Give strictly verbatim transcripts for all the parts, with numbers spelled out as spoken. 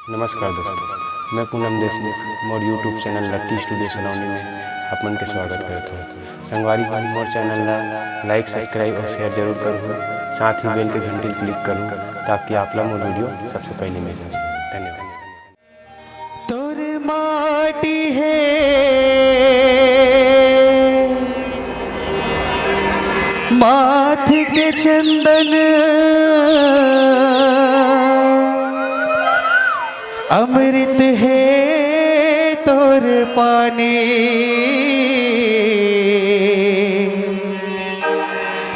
नमस्कार दोस्तों, मैं पूनम देशमुख, मोर YouTube चैनल लकी स्टूडियो सलोनी में आप मन के स्वागत करत हूँ। संगवारी हो, मोर चैनल ला लाइक, सब्सक्राइब और शेयर जरूर करूँ, साथ ही बेल के घंटी क्लिक करूँ, ताकि आप ला मोर वीडियो सबसे पहले मिल जाए। धन्यवाद। तोर माटी हे माथ के चंदन, अमृत हे तोर पानी,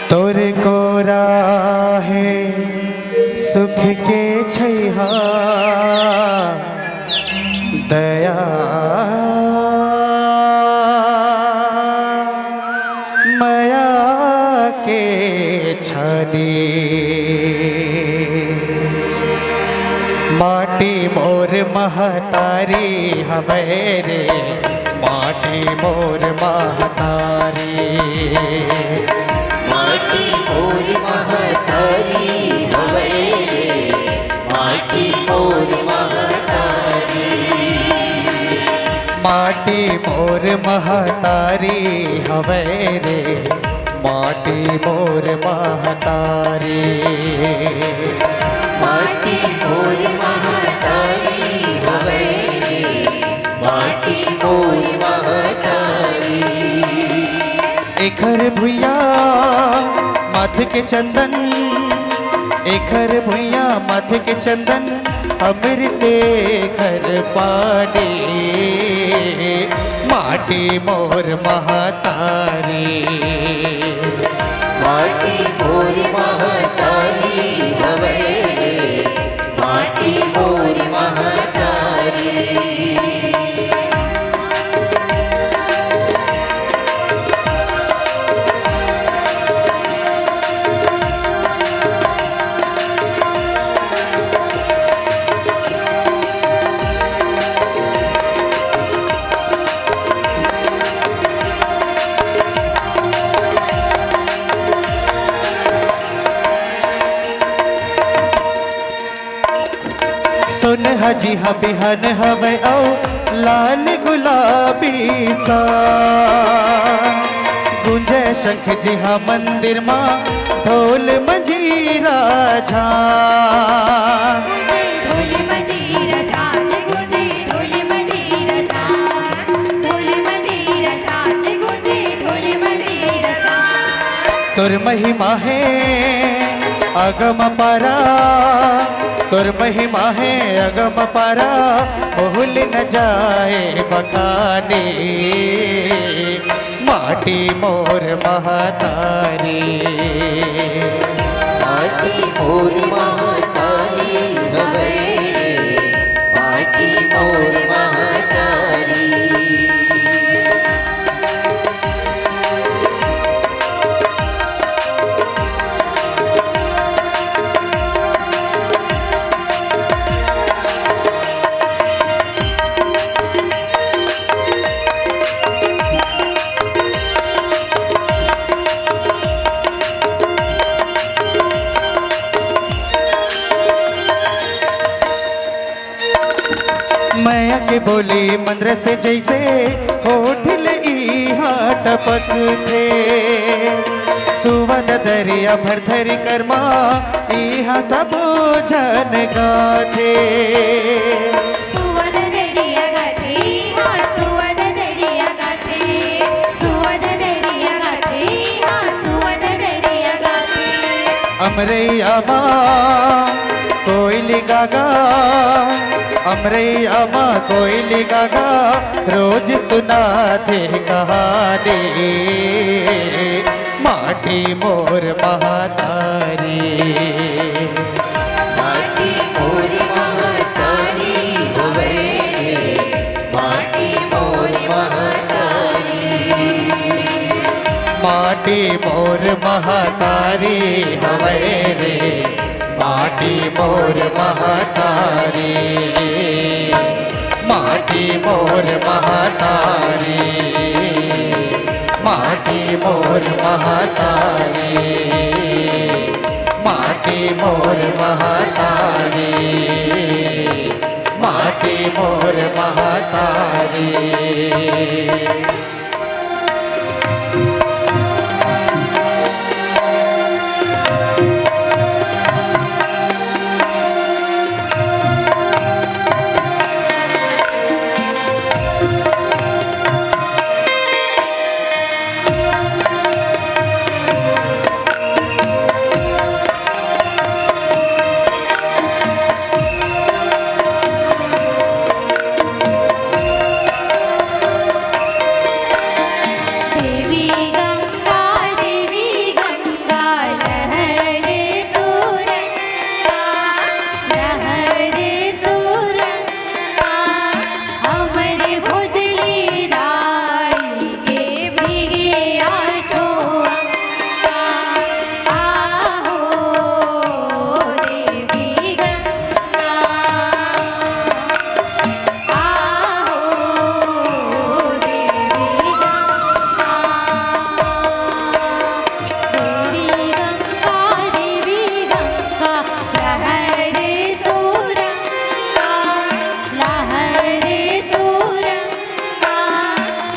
तोर कोरा हे सुख के छैहा, दया मया के छानी। माटी मोर महतारी हवय रे, माटी मोर महतारी। माटी मोर महतारी हवय रे, माटी मोर महतारी। माटी मोर महतारी हवय रे, माटी मोर महतारी। माटी मोर महतारी हवय रे, माटी मोर महतारी। एखर भुइयां माथ के चंदन, एखर भुइयां माथ के चंदन, अमृत एखर पानी। माटी मोर महतारी। माटी मोर महतारी हवय रे, माटी मोर महतारी। सोनहा जिहां बिहान हवय अउ लाल गुलाबी सा। गूंजय शंख जिहां मंदिर मा ढोल मंजीरा झां। ढोल मंजीरा झां, जय गूंजे ढोल मंजीरा झां। ढोल मंजीरा झां, जय गूंजे ढोल मंजीरा झां। तोर महिमा हे अगम पारा, तोर महिमा हे अगम पारा, मोह ले न जाए बखाने। माटी मोर महतारी। माटी मोर महतारी हवय रे, माटी मोर महतारी। मया के बोली मंद्रस जइसे होठ ले इहाँ टपकथे। सुवद दरिया भरथरी करमा इहाँ सबो झन गाथे। सुवद दरिया गाथे, हाँ, सुवद दरिया गाथे। सुवद दरिया गाथे, हाँ, सुवद दरिया गाथे। अमरैया मा कोइली गागा, अमरैया मा कोइली गागा, रोज सुनाथे कहानी। माटी मोर महतारी। माटी मोर महतारी हवय रे, माटी मोर महतारी। माटी मोर महतारी हवय रे, माटी मोर महतारी। माटी मोर महतारी। माटी मोर महतारी। माटी मोर महतारी। महतारी। देवी गंगा, देवी गंगा, लहरे तू रंगा, लहरे तू रंगा, हमरे भोजली दाई के भीगे आठों अंगा। आहो देवी गंगा, आहो देवी गंगा, देवी गंगा, देवी गंगा, लहरे तू रंगा, लहरे तू रंगा,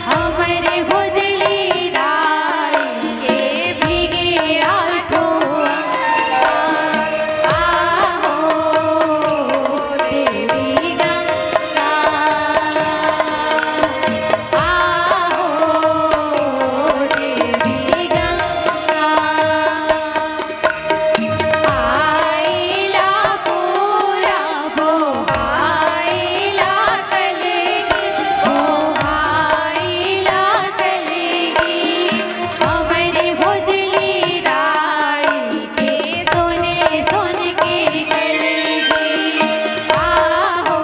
हमरे भोजली दाई के भीगे आठों अंगा। आहो देवी गंगा, आहो देवी गंगा। आइला पूरा बोहाइला कलगी, बोहाइला कलगी, हमरे भोजली दाई के सोने सोने के कलगी। आहो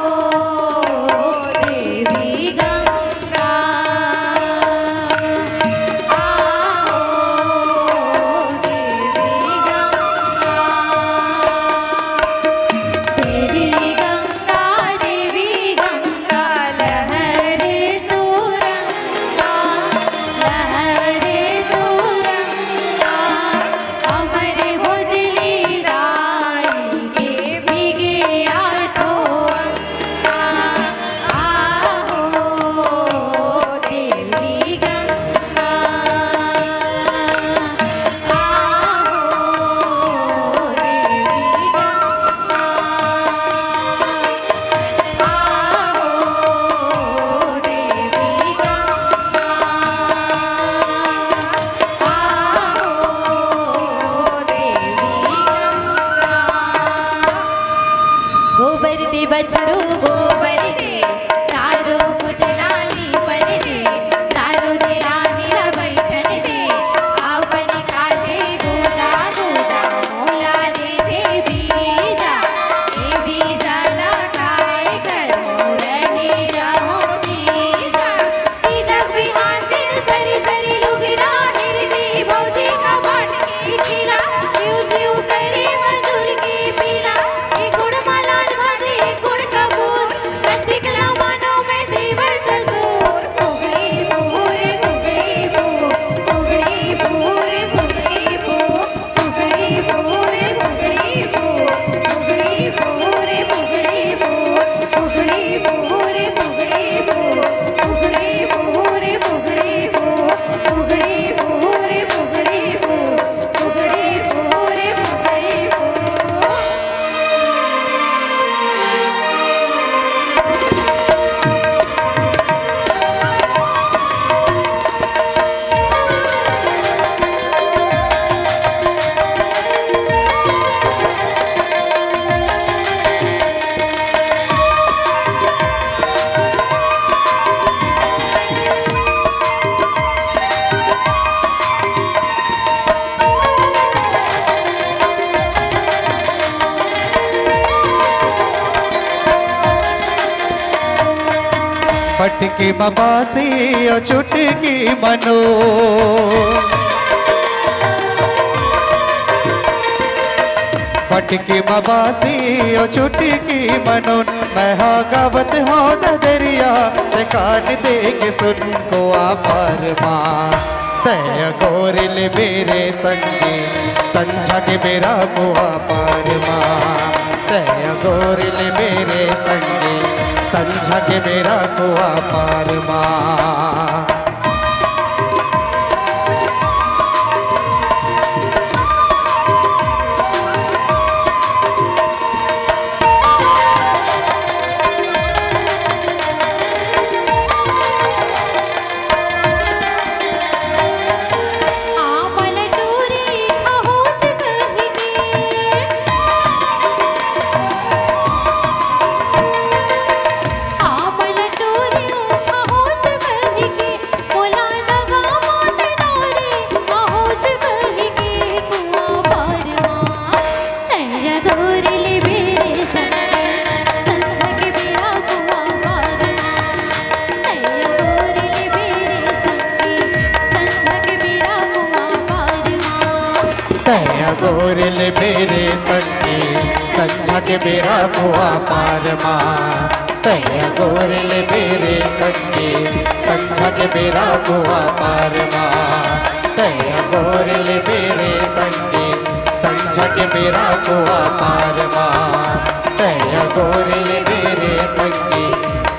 देवी गंगा, आहो देवी गंगा, देवी गंगा, देवी गंगा, लहरे तू रंगा, लहरे तू रंगा, हमरे भोजली दाई के भीगे आठों अंगा। आहो देवी गंगा, आहो देवी गंगा, आहो देवी गंगा, आहो देवी गंगा। गोबर दे बछरू गोबर दे, चारों गुट लाली पर दे, चारों दे रानी ला बैठन दे, अपन काटे गोदा गोदा मोला दे दे बीजा, ए बीजा ला काय कर मोर हे जाहो बीजा। तीजक बिहान दिन सरी सरी लुगरा हिरनी भौजी का बाट के खिला, चिव चिव करे मजूर के पीला, एक गुड़ मा लाल भाजी, एक गुड़ कपूर, कतिक ला मानो मैं देवर ससुर। फुगड़ी फुगड़ी फुगड़ी फुगड़ी फुगड़ी फुगड़ी फुगड़ी फुगड़ी पटकी म बासी अउ चुटकी म नून, पटकी म बासी अउ चुटकी म नून, मैं हा गावत हौं ददरिया, ते कान दे के सुन कुआं पार मा। तै अगोर ले मेरे संगी, संझा के बेरा कुआं पार मा। तै अगोर ले मेरे संगी, संझा के बेरा कुआ पार मा। तैं अगोर ले बेरे संगी, संझा के बेरा कुआ पार मा। तैं अगोर ले बेरे संगी, संझा के बेरा कुआ पार मा। तैं अगोर ले बेरे संगी, संझा के बेरा कुआ पार मा। तैं अगोर ले बेरे संगी,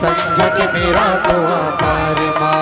संझा के बेरा कुआ पार मा।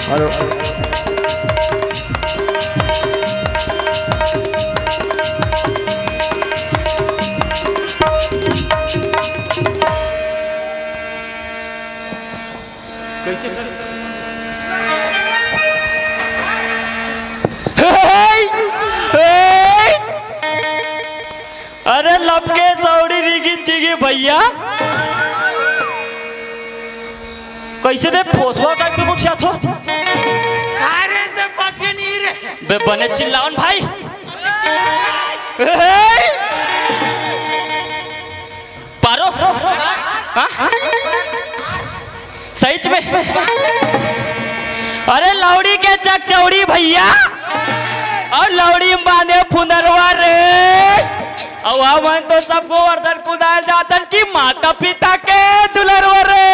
हेलो। कैसे कर? हे, हे, अरे लपके सौड़ी रिगी चिगी भैया, कैसे बे फोसवा टाइप के गोठियाथो? अरे तो बच के नहीं रे। बे बने चिल्लावन भाई। हे! पारो? हाँ? सहीच में? अरे लौड़ी के चकचौड़ी भैया, अउ लौड़ी म बांधे फुनरवा रे। अउ हमन तो सब गोवर्धन कुदाय ल जाथन कि माता पिता के दुलरवा रे।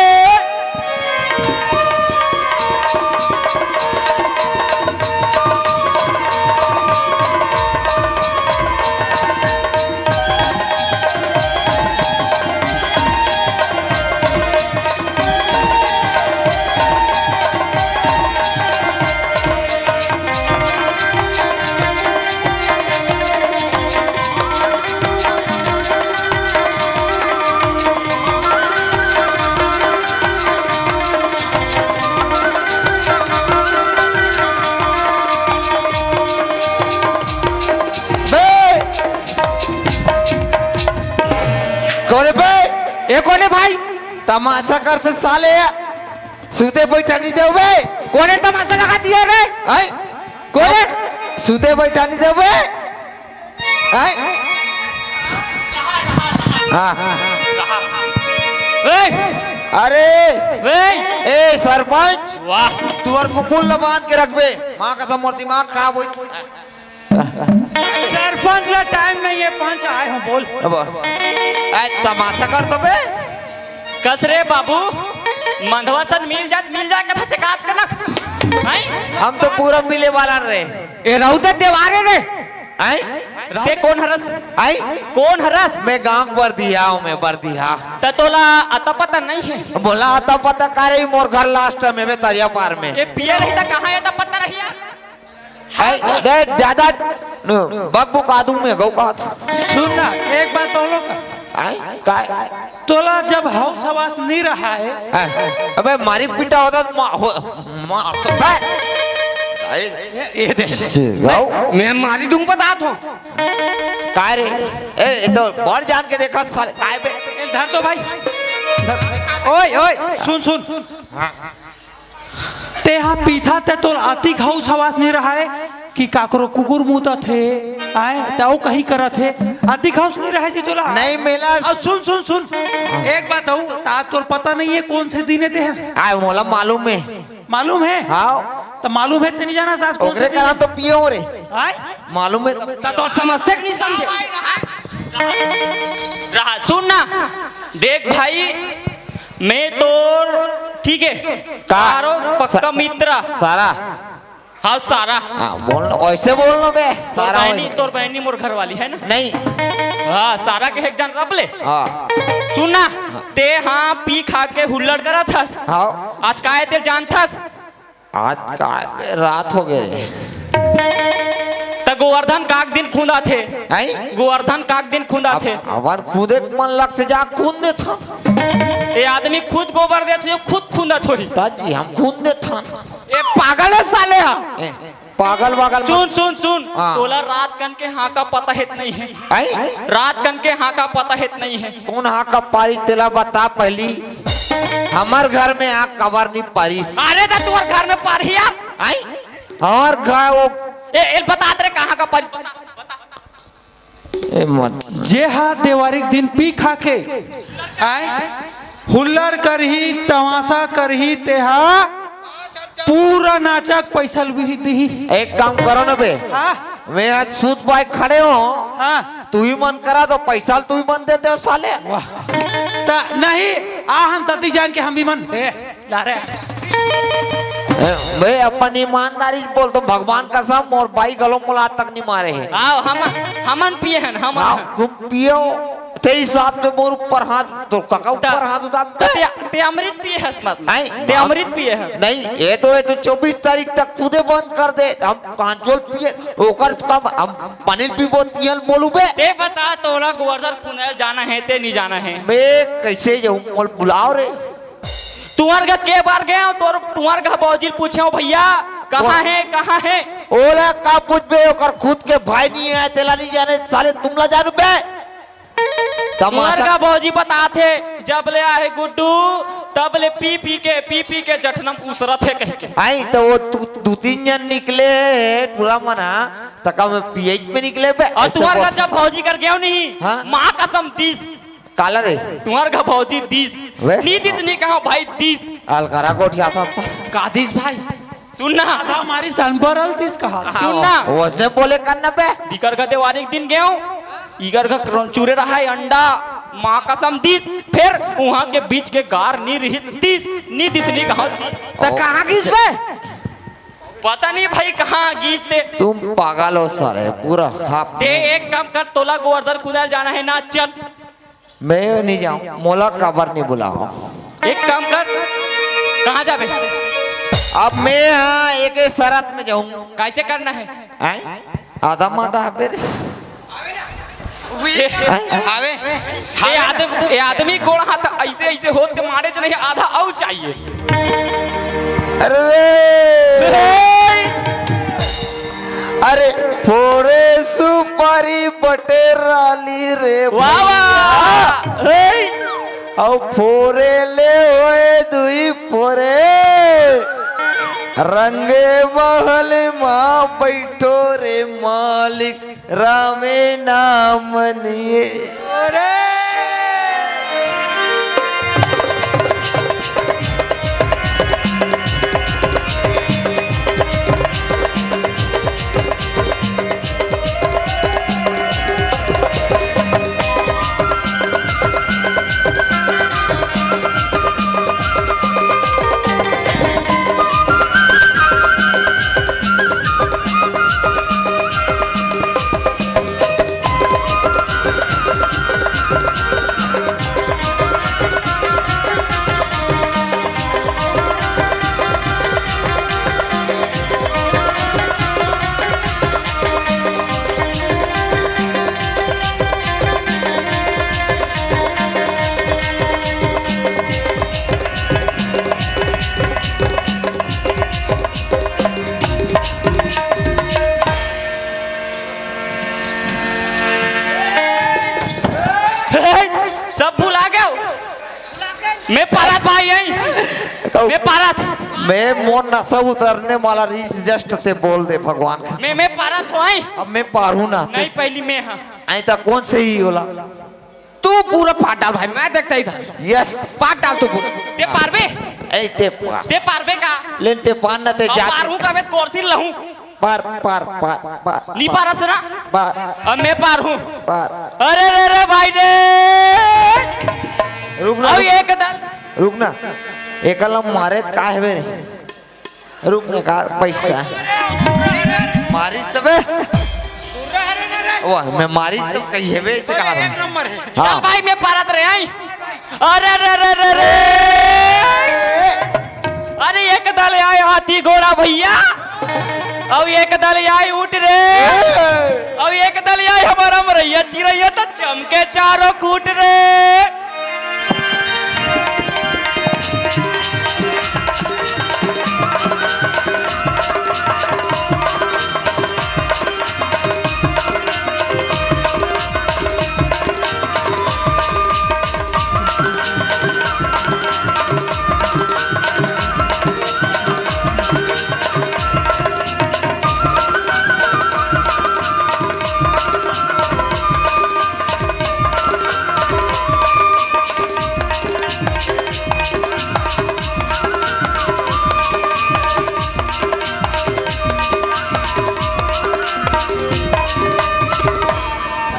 बे! कोन हे बे? ए कोन हे भाई? तमाशा करथे साले। सुते बइठा नइ देव बे। कोन हे तमाशा लगा दिया रे? हैं? कोन हे? सुते बइठा नइ देव बे। हैं? हाँ। ए! अरे! ए! ए सरपंच, वाह! तुंहर मुकुल ल बांध के रखबे। माँ कसम मोर दिमाग खराब होई। सरपंच ला टाइम नहीं है, पंच आए हो, बोल। अब, ए, तमाशा करथो बे। कस रे बाबू, मंधवा सन मिल जात, मिल जात कथा से कात कनक। हैं? हम तो पूरा मिले वाला रे। ए, रहू त देवारे रे। हैं? ते कोन हरस? हैं? कोन हरस? मैं गांव बरदिहा हूँ, मैं बरदिहा। त तोला अता पता नहीं है? मोला अता पता का रही, मोर घर लास्ट में बे, तरिया पार में। ए, पिया रही त कहाँ अता पता रही यार? ऐ, देख, ज्यादा बकबका दूं मैं, गौ का। सुन ना, एक बात बोलो का? आय? काय? तोला जब हौस हवास नहीं रहा है। आय, अबे, मारी पीटा होता तो मा-, हो-, मार तो, बे। आय, ये, ये देख। गौ? मैं मारी दूं, बता दो। काय रे? ए, ये तो बड़ जान के देखा साले, काय बे? ए, धर दो भाई। धर। ओए, ओए, सुन, सुन। तेहा पीथा ते तोर अतिक हौस हवास नहीं रहा है कि काकरो कुकुर मूतत हे, आय, ते अउ कहीं करत हे, अतिक हौस नहीं रहा है जी तोला। नहीं मिला। अउ सुन, सुन, सुन, एक बात हूँ, ता तोर पता नहीं है कौन से दिन हे ते है? आय, मोला मालूम है। मालूम है? हाँ। त मालूम है ते नहीं जाना सास कौन से ओकरे दिन कारण है? तो पियो रे। आय? मालूम है तब। त तो समझते कि नहीं समझे? रहा, सुन ना, देख भाई, मैं तोर, ठीक है, का? तारो पक्का सा-, मित्र। सारा। हाँ, सारा। हाँ, बोल, ऐसे बोल लो बे। तोर सारा बहनी, वैसे। तोर बहनी मोर घर वाली है ना? नहीं। हाँ, सारा के एक जान रख ले। हाँ। सुन ना, ते हाँ पी खा के हुल्लड़ करत हस। हाँ। आज का है ते जानथस? आज का बे, रात हो गए रे। त गोवर्धन काक दिन खुंदाथे। हैं? गोवर्धन काक दिन खुंदाथे। अब हमार खुदे के मन लग से जा खुंद देथन। ए आदमी खुद गोबर देथे, खुद खुंदत होही। ताजी हम खुंद देथन। ए पागल है साले हा। ए, पागल वागल सुन, मत। सुन, सुन। हाँ। तोला रात कन के हाँ का पता हेत नहीं है। हैं? रात कन के हाँ का पता हेत नहीं है। कौन हाँ का पारी तेला बता पहली। हमर घर में आग कबर नहीं पारिस। अरे त तोर घर में पारही यार। आई? हमर घर वो ए, एल बतात रे कहाँ का पारी? ए मत। जे हा देवारी के दिन पी खा के आय हुल्लड़ करही, तमाशा करही, तेहा पूरा नाचक पैसा ल भी दिही। एक काम करो ना बे। हाँ। मैं आज सूत पाए खड़े हो। हाँ। तू ही मन करा तो पैसा ल तू ही मन दे दे साले। वाह। त नहीं, आ हम तती जान के हम भी मन। ए, ला रे। ए, बे अपन ईमानदारी बोल तो भगवान कसम मोर बाई गलो मोला आज तक नहीं मारे है। आओ हम, हमन पिए हन, हमन। हाँ, तुम पियो। ते हिसाब से मोर ऊपर हाथ, तो काका ऊपर हाथ उठा। ते, ते अमृत पिए हस मतलब। नहीं, ते हम अमृत पिए हस। नहीं, ये तो, ये तो चौबीस तारीख तक खुदे बंद कर दे। हम कहाँ जोल पिए? ओकर तो कम, हम पानी पीबो, तियल बोलू बे। ते बता, तोला गोवर्धन खुनैल जाना हे, ते नहीं जाना हे? मैं कैसे जाऊँ? मोल बुलाओ रे। तुंहर घर के बार गए हो, तोर, तुंहर घर भौजी ल पूछे हो, "भैया, कहाँ हे, कहाँ हे?" ओला का पूछबे, ओकर खुद के भाई नहीं है, तेला नहीं जाने, साले तुमला जानू बे। तुंहर घर भौजी बताथे, "जब ले आहे गुड्डू, तब ले पी पी के, पी पी के जठनम उसरत हे," कह के। आई तो वो दू, दू तीन जन निकले टूरा मना, तका में पीएच में निकले बे। और तुंहर घर जब भौजी कर गयो नहीं, हाँ? माँ कसम दिस। काला रे? तुंहर घर भौजी दिस। वे? नी दिस नी कहा भाई, दिस। अलकरा गोठिया था सा। का दिस भाई? सुन ना। आधा मारिस त अनपढ़ हल दिस कहा। सुन ना। वैसे बोले कर ना बे। इकर घर देवारी के दिन गयो। इकर घर चूरे रहा है अंडा। माँ कसम दिस। फिर वहाँ के बीच के गार नी रिहिस दिस। नी दिस नी कहा। त कहाँ गिस बे? पता नहीं भाई कहाँ गिस ते। तुम पागल हो सारे, पूरा हाफ। ते एक काम कर, तोला गोवर्धन खुनैल जाना है ना, चल। मैं नहीं जाऊँ, मोला काबर नहीं बुलाओ। एक काम कर, कहाँ जाबे? अब मैं हाँ एक ही शरत में जाऊँ। कैसे करना है? आए? आधा माथा है फिर। ए, आवे। ए आदम-, ए आदमी गोड़ हाथ ऐसे, ऐसे होत के मारे च नहीं, आधा अउ चाहिए। अरे रे। अरे, फोड़े सुपारी बटेराली रे वाह, वाह। भैया। ए। अउ फोरे ले होए दुई फोरे, रंगे महल मा बैठो रे मालिक, रामे नाम लिए। सब भुला गयो। मैं पारत भाई यही। मैं पारत। मैं मोर नशा उतरने वाला रहीस, just ते बोल दे भगवान। मैं, मैं पारत हो आई। अब मैं पारू ना। नहीं, पहली मैं हाँ। आई तो कौन से ही होला? तू पूरा पाट डाल भाई, मैं देखता इधर। Yes। पाट डाल तू पूरा। ते पारबे? ए, ते पार। ते पारबे का? लेन ते पार ना ते अब जा। पारू का मैं कोर्सिन लहूं। पार, पार, पार, पार। नी पारस ना? पार। अब मैं पार हूँ। पार। अरे रे रे भाई रे। रुक ना, अब रुक। एक दल। रुक ना। एकला मारे का है मेरे? रुक ना का पैसा। मारिस तबे। वाह, मैं मारिस तब कही है बे, इसे कहा था। हाँ। चल भाई, मैं पारत रे आई। अरे रे रे रे रे। अरे एक दल आए हाथी घोड़ा भैया, अउ एक दल आए ऊँट रे, अउ एक दल आए हमारा मरैया चिरैया, तो चमके चारों कूट रे।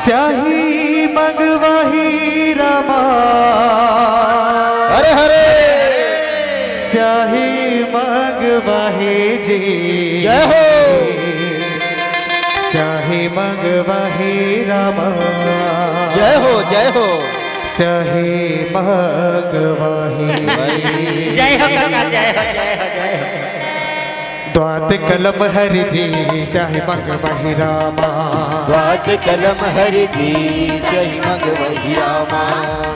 स्याही मंगवाही रामा। हरे हरे। स्याही मंगवाही जी। जय हो। स्याही मंगवाही रामा। जय हो, जय हो। सही मंगवाही। जय हो काका, जय हो, जय हो, जय हो। द्वात कलम हरि जी, सही मंगवाही रामा। द्वात कलम हरि जी, सही मंगवाही रामा।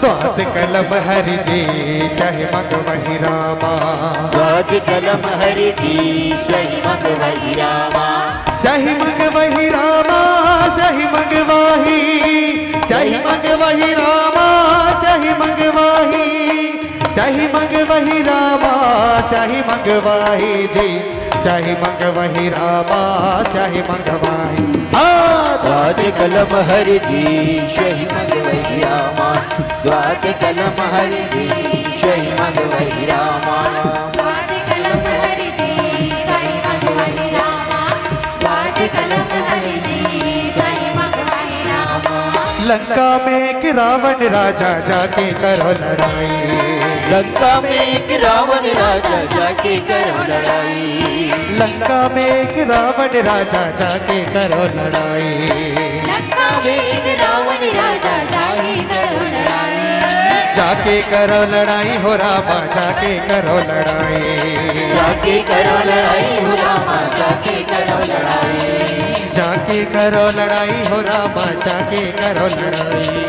द्वात कलम हरि जी, सही मंगवाही रामा। द्वात कलम हरि जी, सही मंगवाही रामा। सही मंगवाही रामा, सही मंगवाही, सही मंगवाही रामा, सही मंगवाही, सही मंगवाही रामा, सही मंगवाही जी, सही मंगवाही रामा, सही मंगवाही। हाँ। द्वात कलम हरि जी, सही मंगवाही रामा। द्वात कलम हरि जी, सही मंगवाही रामा। द्वात कलम हरि जी, सही मंगवाही रामा। द्वात कलम हरि जी, सही मंगवाही रामा। लंका में एक रावण राजा जाके करो लड़ाई। लंका में एक रावण राजा जाके करो लड़ाई। लंका में एक रावण राजा जाके करो लड़ाई। लंका में एक रावण राजा जाके करो लड़ाई। जाके करो लड़ाई हो रामा, जाके करो लड़ाई। जाके करो लड़ाई हो रामा, जाके करो लड़ाई। जाके करो लड़ाई हो रामा, जाके करो लड़ाई।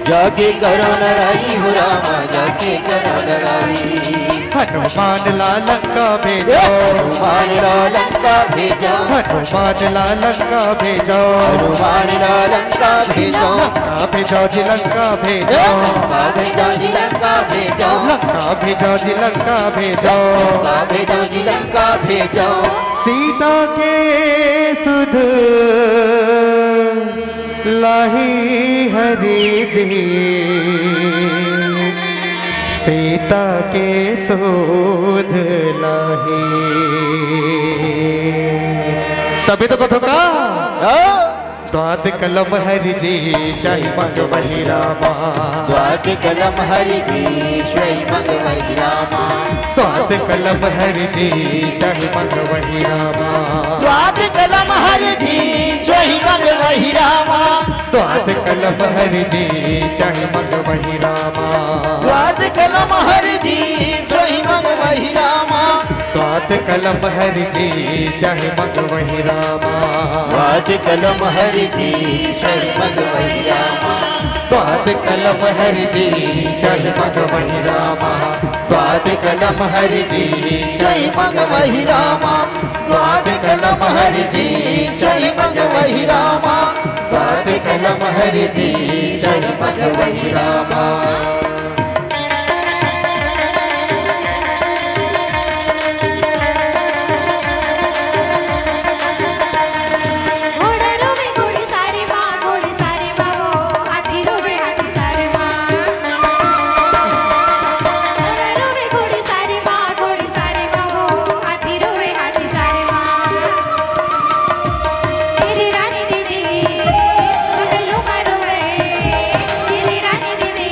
जाके करो लड़ाई हो रामा, जाके करो लड़ाई। हनुमान ला लंका भेजो। हनुमान ला लंका भेजो। हनुमान ला लंका भेजो। हनुमान ला लंका भेजो। लंका भेजो जी, लंका भेजो। लंका भेजो जी, लंका भेजो। लंका भेजो जी, लंका भेजो। लंका भेजो जी, लंका भेजो। सीता के सुध लाही हरि जी, सीता के सुध लाही। तभी तो कथो का। हाँ। द्वात कलम हरि जी, सही मंगवाही रामा। द्वात कलम हरि जी, सही मंगवाही रामा। द्वात कलम हरि जी, सही मंगवाही रामा। द्वात कलम हरि जी, सही मंगवाही रामा। द्वात कलम हरि जी, सही मंगवाही रामा। द्वात कलम हरि जी, सही मंगवाही रामा। द्वात कलम हरि जी, सही मंगवाही रामा। द्वात कलम हरि जी, सही मंगवाही रामा। द्वात कलम हरि जी, सही मंगवाही रामा। द्वात कलम हरि जी, सही मंगवाही रामा। द्वात कलम हरि जी, सही मंगवाही रामा। द्वात कलम हरि जी, सही मंगवाही रामा। घोड़ा रोवे घोड़ी सारी माँ, घोड़ी सारी माँ वो, हाथी रोवे हाथी सारी माँ। घोड़ा रोवे घोड़ी सारी माँ, घोड़ी सारी माँ वो, हाथी रोवे हाथी सारी माँ। तेरी रानी दीदी, बगलों में रोवे। तेरी रानी दीदी,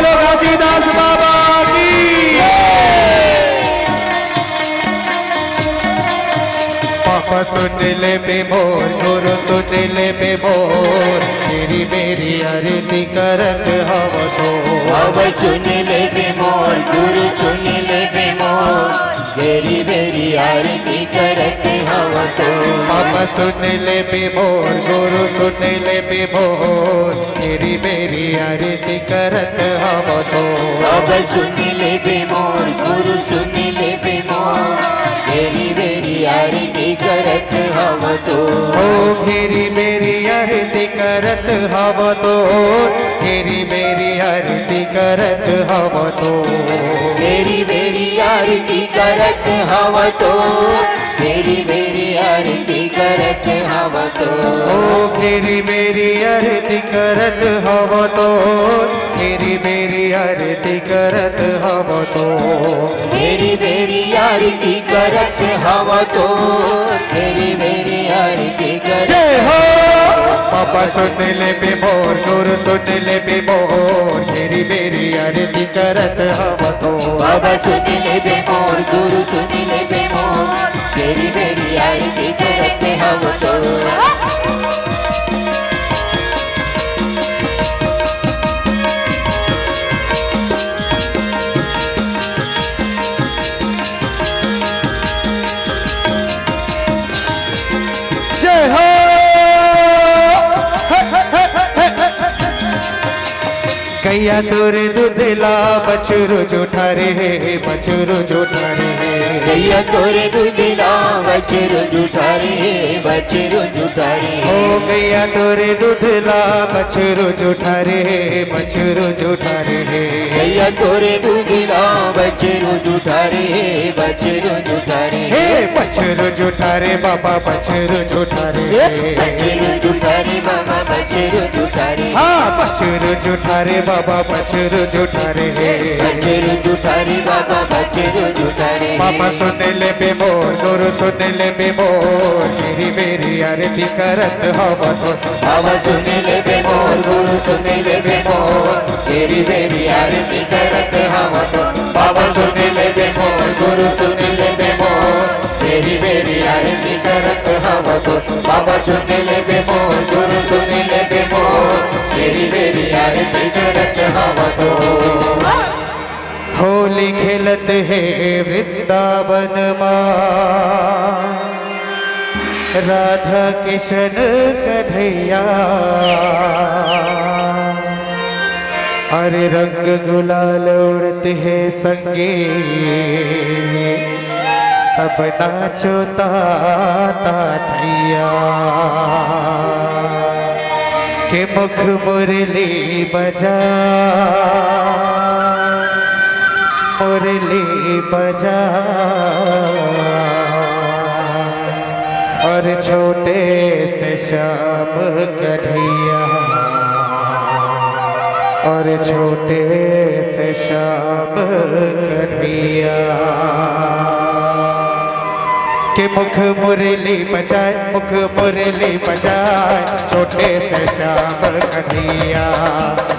घासीदास बाबा की। पापा सुन ले बे मोर, गुरु सुन ले बे मोर, तेरी मेरी आरती करत हव तो। अब सुन ले बे मोर, गुरु सुन ले बे मोर, तेरी मेरी आरती करत हव तो। पापा सुन ले बे मोर, गुरु सुन ले बे मोर, तेरी मेरी आरती करत हव तो। अब सुन ले बे मोर, गुरु सुन ले बे मोर, तेरी मेरी आरती करत हव तो। ओ तेरी मेरी आरती करत हव तो, तेरी मेरी आरती करत हव तो। तेरी मेरी आरती करत हव तो, तेरी मेरी आरती करत हव तो। ओ तेरी मेरी आरती करत हव तो, तेरी मेरी आरती करत हव तो। तेरी मेरी आरती करत हव तो, तेरी मेरी आरती करत। जय हो। पापा सुन ले बे मोर, गुरु सुन ले बे मोर, तेरी मेरी आरती करत हव तो। बाबा सुन ले बे मोर, गुरु सुन ले बे मोर, तेरी मेरी आरती करत हव तो। जय हो। गैया तोरे दूध ला बछरू जुठारे हे, बछरू जुठारे हे। गैया तोरे दूध ला बछरू जुठारे हे, बछरू जुठारे हे। ओ गैया तोरे दूध ला बछरू जुठारे हे, बछरू जुठारे हे। गैया तोरे दूध ला बछरू जुठारे हे, बछरू जुठारे हे। हे बछरू जुठारे बाबा, बछरू जुठारे हे। बछरू जुठारे बाबा, बछरू जुठारे। हाँ, बछरू जुठारे बाबा, बछरू जुठारे हे। बछरू जुठारे बाबा, बछरू जुठारे हे। बाबा सुन ले बे मोर, गुरु सुन ले बे मोर, तेरी मेरी आरती करत हव तो। बाबा सुन ले बे मोर, गुरु सुन ले बे मोर, तेरी मेरी आरती करत हव तो। बाबा सुन ले बे मोर, गुरु सुन ले बे मोर, तेरी मेरी आरती करत हव तो। बाबा सुन ले बे मोर, गुरु सुन ले बे मोर, तेरी मेरी आरती करत हव तो। होली खेलत हे वृंदावन मा राधा किशन कन्हैया। अरे रंग गुलाल उड़त हे संगी, सब नाचो ताता थैया। के मुख मुरली बजा, मुरली बजा। और छोटे से श्याम कन्हैया, और छोटे से श्याम कन्हैया। के मुख मुरली बजाए, मुख मुरली बजाए, छोटे से श्याम कन्हैया।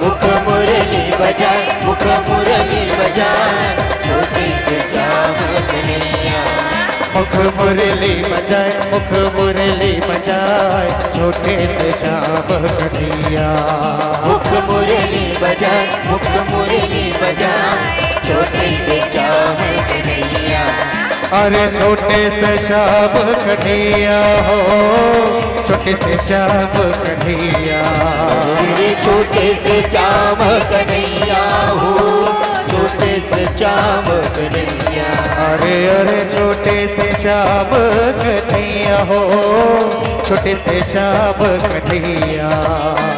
मुख मुरली बजाए, मुख मुरली बजाए, छोटे से श्याम कन्हैया। मुख मुरली बजाए, मुख मुरली बजाए, छोटे से श्याम कन्हैया। मुख मुरली बजाए, मुख मुरली बजाए, छोटे से श्याम कन्हैया। अरे छोटे से श्याम कन्हैया हो, छोटे से श्याम कन्हैया। अरे छोटे से श्याम कन्हैया हो, छोटे से श्याम कन्हैया। अरे, अरे छोटे से श्याम कन्हैया हो, छोटे से श्याम कन्हैया।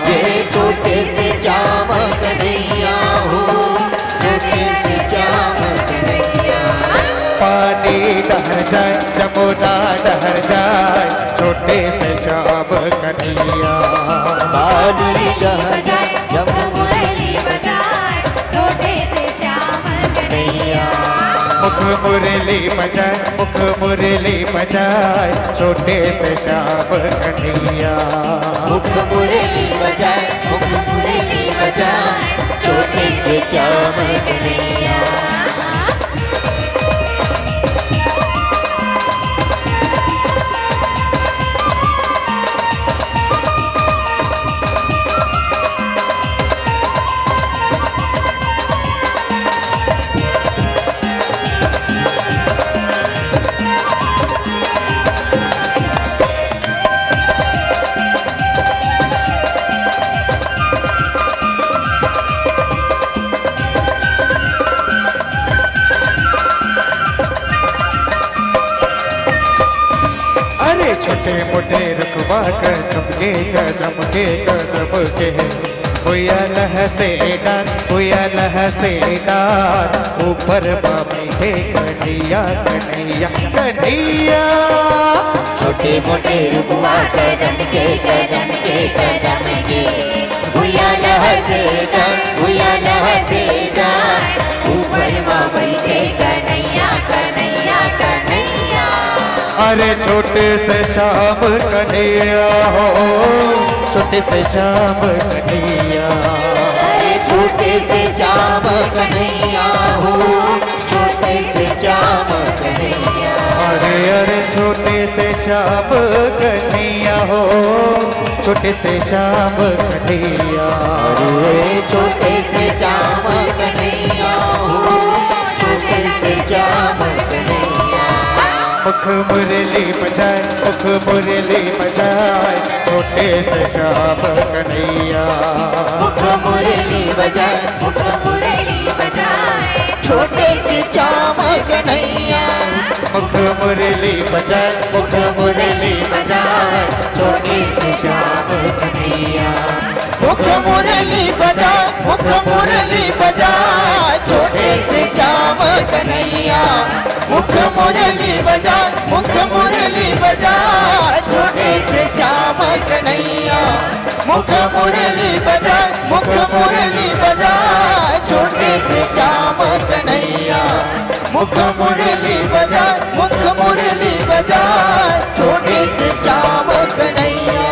ये छोटे से श्याम कन्हैया हो, छोटे से श्याम कन्हैया। पानी डहर जाए, जमुना डहर जाए, छोटे से श्याम कन्हैया। पानी डहर जाए, जमुना मुरली बजाए, छोटे से श्याम कन्हैया। मुख मुरली बजाए, मुख मुरली बजाए, छोटे से श्याम कन्हैया। मुख मुरली बजाए, मुख मुरली बजाए, छोटे से श्याम कन्हैया। अरे छोटे मोटे रुखवा कदम के, कदम के, कदम के, भुइया लहसे डार, भुइया लहसे डार, ऊपर मा बइठे कन्हैया, कन्हैया, कन्हैया। छोटे मोटे रुखवा कदम के, कदम के, कदम के, भुइया लहसे डार, भुइया लहसे डार, ऊपर मा बइठे कन्हैया, कन्हैया, कन्हैया। अरे छोटे से श्याम कन्हैया हो, छोटे से श्याम कन्हैया। अरे छोटे से श्याम कन्हैया हो, छोटे से श्याम कन्हैया। अरे, अरे, छोटे से श्याम कन्हैया हो, छोटे से श्याम कन्हैया। अरे, छोटे से श्याम कन्हैया हो, छोटे से श्याम कन्हैया। मुख मुरली बजाए, मुख मुरली बजाए, छोटे से श्याम कन्हैया। मुख मुरली बजाए, मुख मुरली बजाए, छोटे से श्याम कन्हैया। मुख मुरली बजाए, मुख मुरली बजाए, छोटे से श्याम कन्हैया। मुख मुरली बजाए, मुख मुरली बजाए, छोटे से श्याम कन्हैया। मुख मुरली बजाए, मुख मुरली बजाए, छोटे से श्याम कन्हैया। मुख मुरली बजाए, मुख मुरली बजाए, छोटे से श्याम कन्हैया। मुख मुरली बजाए, मुख मुरली बजाए, छोटे से श्याम कन्हैया।